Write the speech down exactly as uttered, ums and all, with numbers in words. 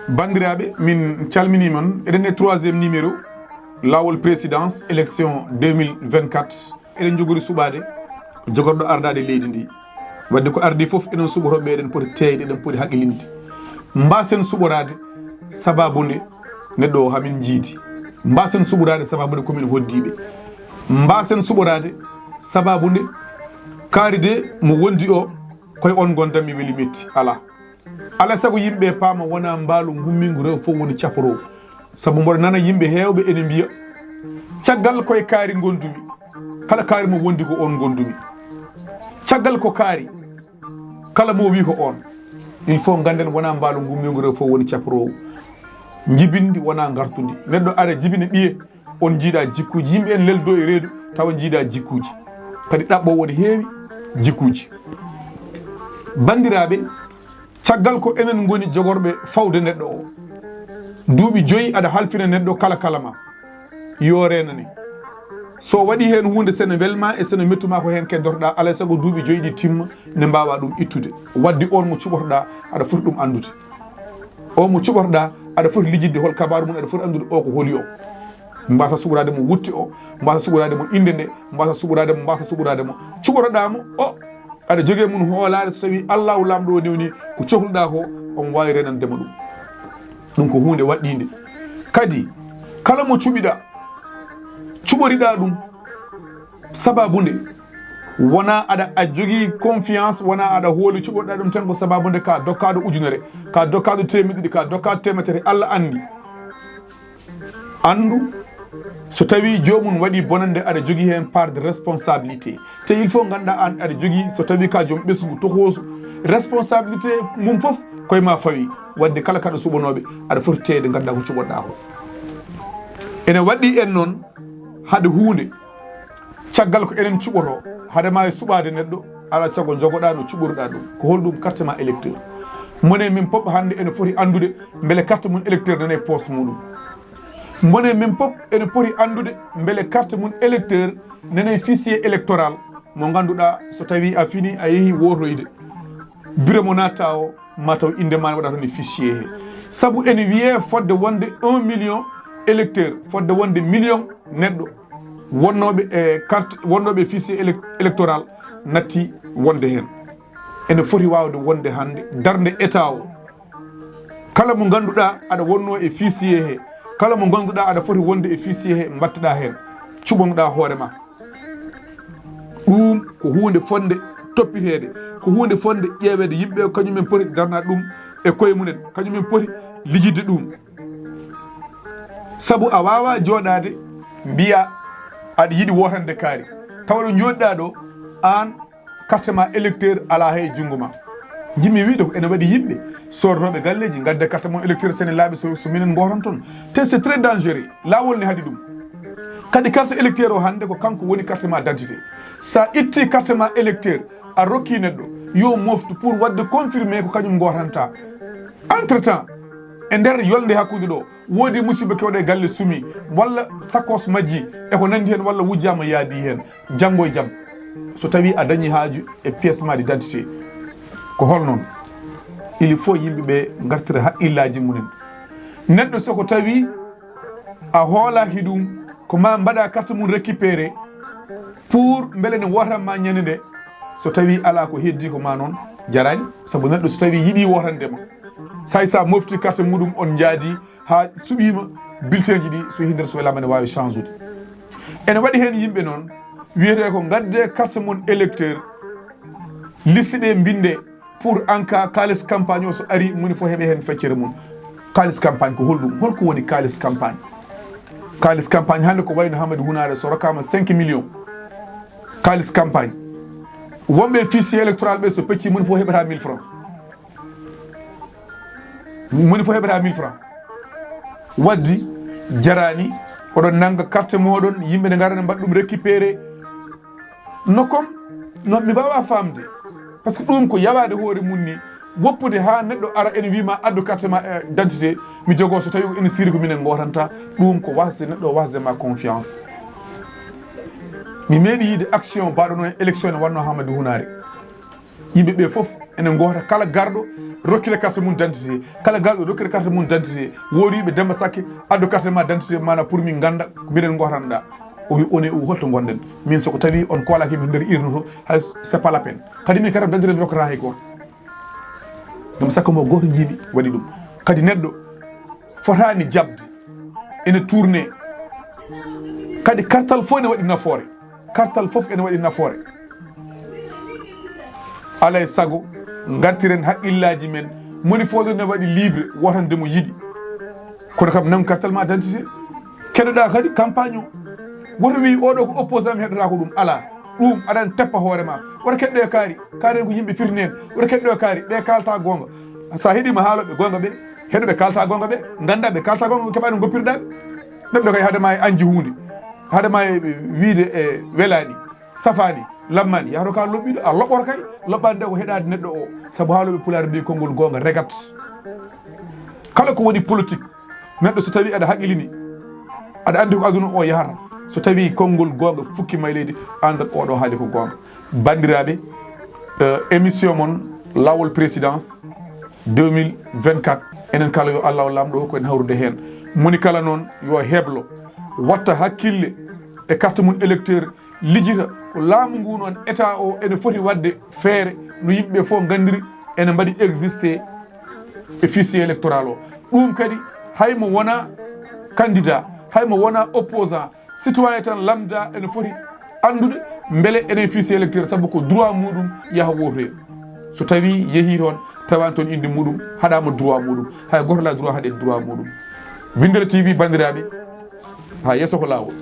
Banndiraaɓe, min calminii mon. Eɗen e troisième numéro, laawol présidence, élection deux mille vingt-quatre. Eɗen njogori suɓaade jogorɗo ardaade leydi ndi. Wadde ko ardii fof, enen suɓotooɓe, eɗen poti teeyde, eɗen poti haqilinde. Mbaasen suɓoraade sabaabu nde neɗɗo o hamin jiidi. Mbaasen suɓoraade sabaabu nde komin hoddiiɓe. Mbaasen suɓoraade sabaabu nde kaari de mo wondi o, koye on ngondanmi, weli metti. Alaa. Alaa sago yimɓe paama wonaa mbaalu ngummiingu rewo fof woni caporoowo. Sabu mboɗo nana yimɓe heewɓe ene mbiya, caggal koye kaari ngondumi, kala kaari mo wondi ko on ngondumi. Caggal ko kaari, kala mo wi ko on. Il faut ngannden wonaa mbaalu ngummiingu rewo fof woni caporoowo. Njibinndi wonaa ngartundi. Neɗɗo ara jibina ɓiye, on njiidaa jikkuuji. Yimɓe en leldo e reedu, tawa njiidaa jikkuuji. Kadi ɗaɓɓoowo ne heewi jikkuuji. Banndiraaɓe, caggal ko enen ngoni jogorɓe fawde neɗɗo o. Duuɓi joyi aɗa halfina neɗɗo kala kala ma. Yo reenane. So waɗi heen huunde, sene welma e sene mettuma, ko heen keddotoɗaa, alaa e sago duuɓi joyi ɗi timma, nde mbaawa ɗum ittude. Wadde on mo cuɓotoɗaa, aɗa foti ɗum anndude. On mo cuɓotoɗaa, aɗa foti lijidde hol kabaaru mum, aɗa foti anndude o ko holi o. Mbasa suɓoraade mo wutte o, mbasa suɓoraade mo innde nde, mbasa suɓoraade mo, mbasa suɓoraade mo. Cuɓotoɗaa mo o, aɗa jogii e mum hoolaare, so tawii Allaahu Laamɗo o newni ko cokluɗaa ko, omo waawi reenande ma ɗum. Ɗum ko huunde waɗɗiinde. Kadi, kala mo cuɓiɗaa, cuɓoriɗaa ɗum, sabaabu nde, wonaa aɗa a jogii confiance, wonaa aɗa hooli, cuɓotoɗaa ɗum tan ko sabaabu nde ka dokkaaɗo ujunere, ka dokkaaɗo teemedde ɗiɗi, ka dokkaaɗo teemetere, Alla anndi. Anndu, so tawii joomum waɗii bonannde, aɗa jogii heen part de responsabilité. Te il faut ngannduɗaa aan aɗa jogii, so tawii ka joom ɓesngu tohoosu, responsabilité mum fof koye ma fawi. Wadde kala kaɗa suɓanooɓe, aɗa foti teeyde ngannduɗaa ko cuɓotoɗaa ko. Ene waɗɗii en noon haɗa huunde, caggal ko enen cuɓotoo, hade ma e suɓaade neɗɗo, alaa sago njogoɗaa no cuɓoriɗaa ɗum. Ko holɗum carte ma électeur? Mone min pop hannde ene foti anndude mbele carte mum électeur nana e poos muɗum. Mone min pop ene poti anndude mbele carte mum électeur nana e fichier électoral mo ngannduɗaa so tawii a fini a yehi wotoyde. Bureau mo natta o, ma taw innde ma ne waɗa toon e fichier he. Sabu ene wiyee fodde wonde un million électeur, fodde wonde million neɗɗo wonnooɓe e carte, wonnooɓe e fichier élec-, électoral natti wonde heen. Ene foti waawde wonde hannde darnde État o. Kala mo ngannduɗaa aɗa wonnoo e fichier he, kala mo ngannduɗaa aɗa foti wonde e fichier he, mbatteɗaa heen, cuɓonoɗaa hoore ma. Ɗum ko huunde fotnde toppiteede, ko huunde fotnde ƴeeweede. Yimɓe ɓe, kañum en poti darnaade ɗum e koye mumen, kañum en poti lijidde ɗum. Sabu a waawaa jooɗaade mbiyaa aɗa yiɗi wootande kaari, tawa ɗo njooɗiɗaa ɗo, aan carte ma électeur alaa hay e junngo ma. Njiɗmi wiyde ko ene waɗi yimɓe soodotooɓe galleeji, ngadde carte mon électeur, so ene laaɓi, so, so minen ngooton toon. Te c'est très dangereux. Laawol ne haɗi ɗum. Kadi carte électeur o hannde ko kanko woni carte ma d'identité. Sa itti carte ma électeur, a rokki neɗɗo, yo moftu pour waɗde confirmé ko kañum ngootanta. Entre temps, e nder yolnde hakkunde ɗo, woodi musiɓɓe kewɗe e galle sumi, walla sakos majji, e ko nanndi heen, walla wujjaama yaadi heen. Janngo e jam, so tawii a dañii haaju e pièce ma d'identité, ko hol noon? Il faut yimɓe ɓe ngartira haqqillaaji mumen. Neɗɗo so ko tawii a hoolaaki ɗum, ko ma mbaɗa carte mum récupéré pour mbele ne wootan ma ñande nde. So tawii alaa ko heddii ko ma noon jaraani, sabu neɗɗo so tawii yiɗii wootande ma, so hay sa mofti carte muɗum on njaadi haa suɓiima, bulletin ji ɗi so yehi nder so welama ne waawi change ude. Ene waɗi heen yimɓe noon wiyetee ko ngadde carte mon électeur, liste ɗe mbinde pour en cas kaalis campagne o so ari, moni fof heɓe heen feccere mum. Kaalis campagne ko holɗum? Holko woni kaalis campagne? Kaalis campagne hannde ko wayno Hamadi Hunaare, so rokkaama cinq millions kaalis campagne, wonɓe e fichier électoral ɓe so pecci, moni fof heɓata mille francs. Moni fof heɓata mille francs. Waddi jaraani, oɗon nannga carte mooɗon, yimɓe ne ngara ne mbaɗa ɗum récupéré. No kom, no mi mbaawa faamde. Parce que ɗum ko yawaade hoore mum ni, woppude haa neɗɗo ara ene wiima addu carte ma, eh, d'identité, mi jogoo, so tawi ko ene siri ko minen ngootanta, ɗum ko wasde neɗɗo, wasde ma confiance. Mi meeɗi yiide action mbaɗono e élection ne wonno Hamadi Hunaare. Yimɓe ɓe fof ene ngoota, kala garɗo rokkira carte mum d'identité, kala garɗo rokkira carte mum d'identité. Woodi ɓe Demba Sakke, addu carte ma d'identité mana pour min ganda ko mbiɗen ngotanɗa. O wi, on e o holto gonɗen? Min soko tawi on koolaki mi nder urne to, hay c'est pas la peine. Kadi min carte d'identité mi rokkata hay goto. Ngam sakko mo goto jiimi waɗi ɗum. Kadi neɗɗo fotani jabde ene tourné. Kadi kartal fof ene waɗi nafoore. Kartal fof ene waɗi nafoore. Alay sago, ngartiren haqqillaji men. Moni fof ne waɗi libre wotande mo yiɗi. Kono kam, nangu kartal ma d'identité. Keɗoɗa kadi campagne o. Woto wi oɗo ko opposant mi heɗotako ɗum. Ala. Ɗum aɗan teppa hoore ma. Woto keɗɗo e kaari. Kaari en ko yimɓe firni en. Woto keɗɗo e kaari. Ɓe kalta gonga. Sa heɗima haaloɓe gonga ɓe, heɗoɓe kalta gonga ɓe, ganda ɓe kalta gonga, keɓani goppirɗa ɓe. Neɗɗo kay haade ma e anji hunde, haade ma e wiide e welani, safani, lammani, yahata ka loɓɓiɗo, a loɓɓoto kay. Loɓɓande ko heɗade neɗɗo o. Sabu haaloɓe pulaar mbi konngol gonga regat. Kala ko woni politique, neɗɗo so tawi aɗa haqilini, aɗa andi ko aduna o yahata. So tawi konngol gonga fukki ma e leydi, andat oɗo haali ko gonga. Bandiraɓe, eh, émission mon Lawol Présidence deux mille vingt-quatre, enen kala yo Allah o lamɗo ko en hawrude hen. Moni kala noon yo heblo, watta hakkille e carte mum électeur, lijita ko laamu ngu noon, état o ene foti wadde feere no yimɓe fof gandiri ene mbaɗi existé e fichier électoral o. Ɗum kadi hay mo wona candidat, hay mo wona opposant, citoyen tan lambda ene foti anndude mbele enen fichier électeur, sabu ko droit muɗum yaha wotoya. So tawi yeehi toon, tawani toon inde muɗum, haɗama droit muɗum. Hay goto ala droit haɗe droit muɗum. Winndere T V, bandiraɓe, ha yeeso ko lawol.